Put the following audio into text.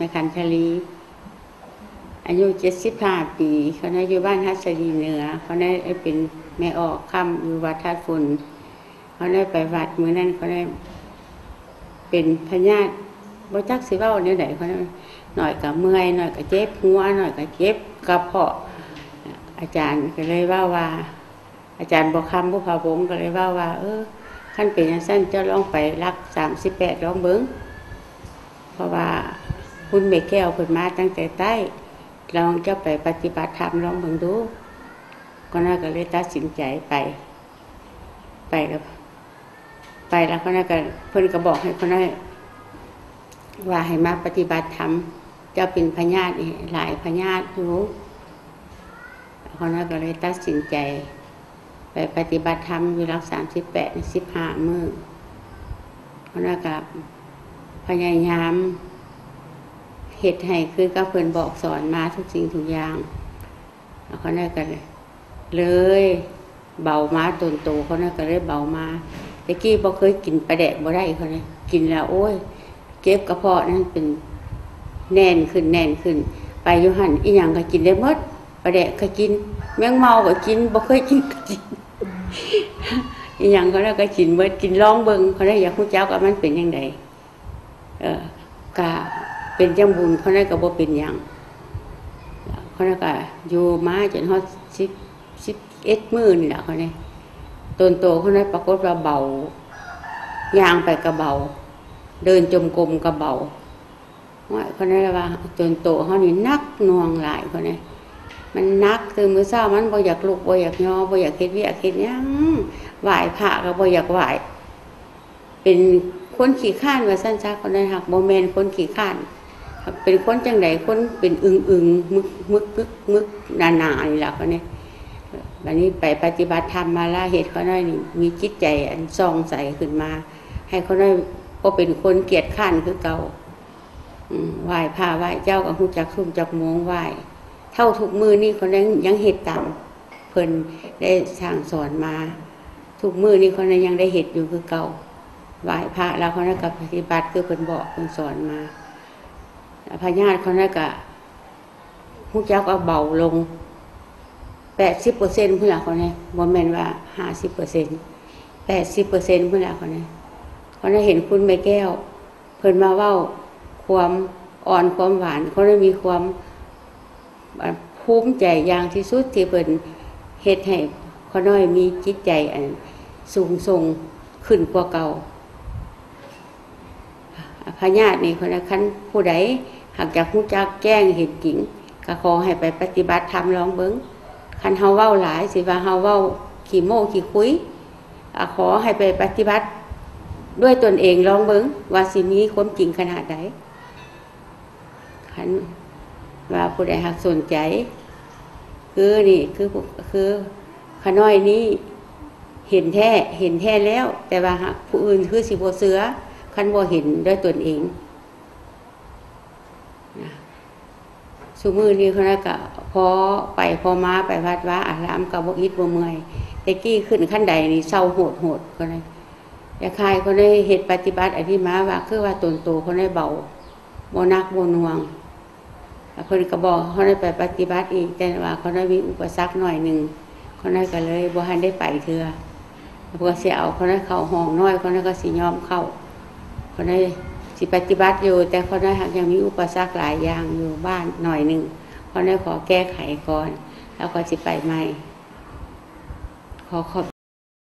ແມ່ຂັນທະລີ ອາຍຸເຈັດສິບຫ້າປີ, ຂ້ານ້ອຍຢູ່ບ້ານຫັດສະດີເໜືອ, ຂ້ານ້ອຍເປັນແມ່ອອກຄ່ຳຢູ່ວັດທາດຝຸ່ນ. ຂ້ານ້ອຍໄປວັດມື້ນັ້ນ ຂ້ານ້ອຍເປັນພະຍາດ ບໍ່ຈັກຊິເວົ້າແນວໃດ, ຂ້ານ້ອຍ ໜ້ອຍກໍເມື່ອຍ, ໜ້ອຍກໍເຈັບຫົວ, ໜ້ອຍກໍເຈັບກະເພາະ. ອາຈານກໍເລີຍເວົ້າວ່າ ອາຈານບົວຄຳ ບຸບພະວົງ ກໍເລີຍເວົ້າວ່າ ເອີ ຄັນເປັນຈັ່ງຊັ້ນ ເຈົ້າລອງໄປຫຼັກສາມສິບແປດລອງເບິ່ງ, ເພາະວ່າຄຸນແມ່ແກ້ວເພິ່ນມາຕັ້ງແຕ່ໃຕ້, ລອງເຈົ້າໄປປະຕິບັດທຳລອງເບິ່ງດູ. ຂ້ານ້ອຍກໍເລີຍຕັດສິນໃຈໄປ, ໄປ ໄປແລ້ວຂ້ານ້ອຍກໍ ເພິ່ນກໍບອກໃຫ້ຂ້ານ້ອຍວ່າໃຫ້ມາປະຕິບັດທຳ, ເຈົ້າເປັນພະຍາດນີ້ຫຼາຍພະຍາດຢູ່. ຂ້ານ້ອຍກໍເລີຍຕັດສິນໃຈໄປປະຕິບັດທຳຢູ່ຫຼັກສາມສິບແປດ ສິບຫ້າມື້. ຂ້ານ້ອຍກໍພະຍາຍາມເຮັດໃຫ້ຄືກັບເພິ່ນບອກສອນມາທຸກສິ່ງທຸກຢ່າງ. ຂ້ານ້ອຍກໍເລີຍເບົາມາ, ຕົນໂຕຂ້ານ້ອຍກໍເລີຍເບົາມາ. ແຕ່ກີ້ບໍ່ເຄີຍກິນປາແດກບໍ່ໄດ້, ຂ້ານ້ອຍກິນແລ້ວ ໂອ້ຍ ເຈັບກະເພາະນັ້ນເປັນແໜ້ນຂຶ້ນ ແໜ້ນຂຶ້ນ. ໄປຢູ່ຫັ້ນ ອີ່ຫຍັງກໍກິນໄດ້ໝົດ, ປາແດກກໍກິນ, ແມງເມົາກໍກິນ, ບໍ່ເຄີຍກິນກໍກິນ, ອີ່ຫຍັງກໍແລ້ວກໍກິນໝົດ, ກິນລອງເບິ່ງ, ຂ້ານ້ອຍຢາກຮູ້ຈັກວ່າມັນເປັນຈັ່ງໃດ. ເອີ ກະເປັນຈັ່ງບຸນ, ຂ້ານ້ອຍກໍບໍ່ເປັນຫຍັງ. ຂ້ານ້ອຍກໍຢູ່ມາຈົນຮອດສິບ ສິບເອັດມື້ນີ້ແຫຼະ, ຂ້ານ້ອຍ ຕົນໂຕຂ້ານ້ອຍປາກົດວ່າເບົາ, ຍ່າງໄປກໍເບົາ, ເດີນຈົງກົມກໍເບົາ. ໂອ້ຍ ຂ້ານ້ອຍວ່າຕົນໂຕເຮົານີ້ໜັກໜ່ວງຫຼາຍ, ຂ້ານ້ອຍ ມັນໜັກ, ຕື່ນມື້ເຊົ້າມັນບໍ່ຢາກລຸກ ບໍ່ຢາກຍໍ ບໍ່ຢາກເຮັດວຽກເຮັດຫຍັງ, ໄຫວ້ພະກໍບໍ່ຢາກໄຫວ້. ເປັນຄົນຂີ້ຄ້ານວ່າຊັ້ນຊະ, ຂ້ານ້ອຍຫາກບໍ່ແມ່ນຄົນຂີ້ຄ້ານ, ເປັນຄົນຈັ່ງໃດ? ຄົນເປັນອຶງໆ ມຶກໆ ມຶກໆ ໜາໆ ນີ້ລະ ຂ້ານ້ອຍ. ບາດນີ້ໄປປະຕິບັດທຳມາລະ ເຮັດຂ້ານ້ອຍນີ້ມີຈິດໃຈອັນສ່ອງໃສຂຶ້ນມາ, ໃຫ້ຂ້ານ້ອຍບໍ່ເປັນຄົນກຽດຄ້ານຄືເກົ່າ. ອືມ ໄຫວ້ພະໄຫວ້ເຈົ້າກໍຮູ້ຈັກທຸກຈັກໂມງໄຫວ້. ເທົ່າທຸກມື້ນີ້ຂ້ານ້ອຍຍັງເຮັດຕາມ ເພິ່ນໄດ້ສັ່ງສອນມາ, ທຸກມື້ນີ້ຂ້ານ້ອຍຍັງໄດ້ເຮັດຢູ່ຄືເກົ່າ. ໄຫວ້ພະແລ້ວຂ້ານ້ອຍກໍປະຕິບັດຄືເພິ່ນບອກເພິ່ນສອນມາ. ພະຍາດຂ້ານ້ອຍກໍຮູ້ຈັກວ່າເບົາລົງ ແປດສິບເປີເຊັນພຸ້ນລະ ຂ້ານ້ອຍ, ບໍ່ແມ່ນວ່າຫ້າສິບເປີເຊັນ, ແປດສິບເປີເຊັນພຸ້ນລະ ຂ້ານ້ອຍ. ຂ້ານ້ອຍເຫັນຄຸນແມ່ແກ້ວ ເພິ່ນມາເວົ້າຄວາມອ່ອນຄວາມຫວານ, ຂ້ານ້ອຍມີຄວາມ ອາ ພູມໃຈຢ່າງທີ່ສຸດທີ່ເພິ່ນເຮັດໃຫ້ຂ້ານ້ອຍມີຈິດໃຈອັນສູງສົ່ງຂຶ້ນກວ່າເກົ່າ. ພະຍາດນີ້ ຄັນຜູ້ໃດຫາກຢາກຮູ້ຈັກແຈ້ງເຫັນຈິງ ກໍຂໍໃຫ້ໄປປະຕິບັດທຳລອງເບິ່ງ. ຄັນເຮົາເວົ້າຫຼາຍ ຊິວ່າເຮົາເວົ້າຂີ້ໂມ້ຂີ້ຄຸຍ, ກໍຂໍໃຫ້ໄປປະຕິບັດດ້ວຍຕົນເອງລອງເບິ່ງ ວ່າຊິມີຄວາມຈິງຂະໜາດໃດ. ຄັນວ່າຜູ້ໃດຫາກສົນໃຈ ຄືນີ້ ຄື ຄືຂ້ານ້ອຍນີ້ເຫັນແທ້ ເຫັນແທ້ແລ້ວ, ແຕ່ວ່າຫາກຜູ້ອື່ນຄືຊິບໍ່ເຊື່ອ ຄັນບໍ່ເຫັນດ້ວຍຕົນເອງນະ. ຊຸມື້ນີ້ຂ້ານ້ອຍກະພໍໄປພໍມາ ໄປວັດວາອາລາມກະບໍ່ອິດບໍ່ເມື່ອຍ. ແຕ່ກີ້ຂຶ້ນຂັ້ນໄດນີ້ເຊົາໂຫດໆ ຂ້ານ້ອຍ. ແຕ່ຄ້າຍຂ້ານ້ອຍເຮັດປະຕິບັດອັນນີ້ມາວ່າ ຄືວ່າຕົນໂຕຂ້ານ້ອຍເບົາ ບໍ່ໜັກບໍ່ໜ່ວງ. ແລ້ວເພິ່ນກໍບອກຂ້ານ້ອຍໄປປະຕິບັດອີກ, ແຕ່ວ່າຂ້ານ້ອຍມີອຸປະສັກໜ້ອຍໜຶ່ງ, ຂ້ານ້ອຍກໍເລີຍບໍ່ທັນໄດ້ໄປເທື່ອ. ເພິ່ນກໍຊິເອົາຂ້ານ້ອຍເຂົ້າຫ້ອງນ້ອຍ, ຂ້ານ້ອຍກໍຊິຍອມເຂົ້າ. ຂ້ານ້ອຍຊິປະຕິບັດຢູ່, ແຕ່ຂ້ານ້ອຍຫາກຍັງມີອຸປະສັກຫຼາຍຢ່າງຢູ່ບ້ານໜ້ອຍໜຶ່ງ. ຂ້ານ້ອຍຂໍແກ້ໄຂກ່ອນ, ແລ້ວຂ້ອຍຊິໄປໃໝ່. ຂໍຂອບ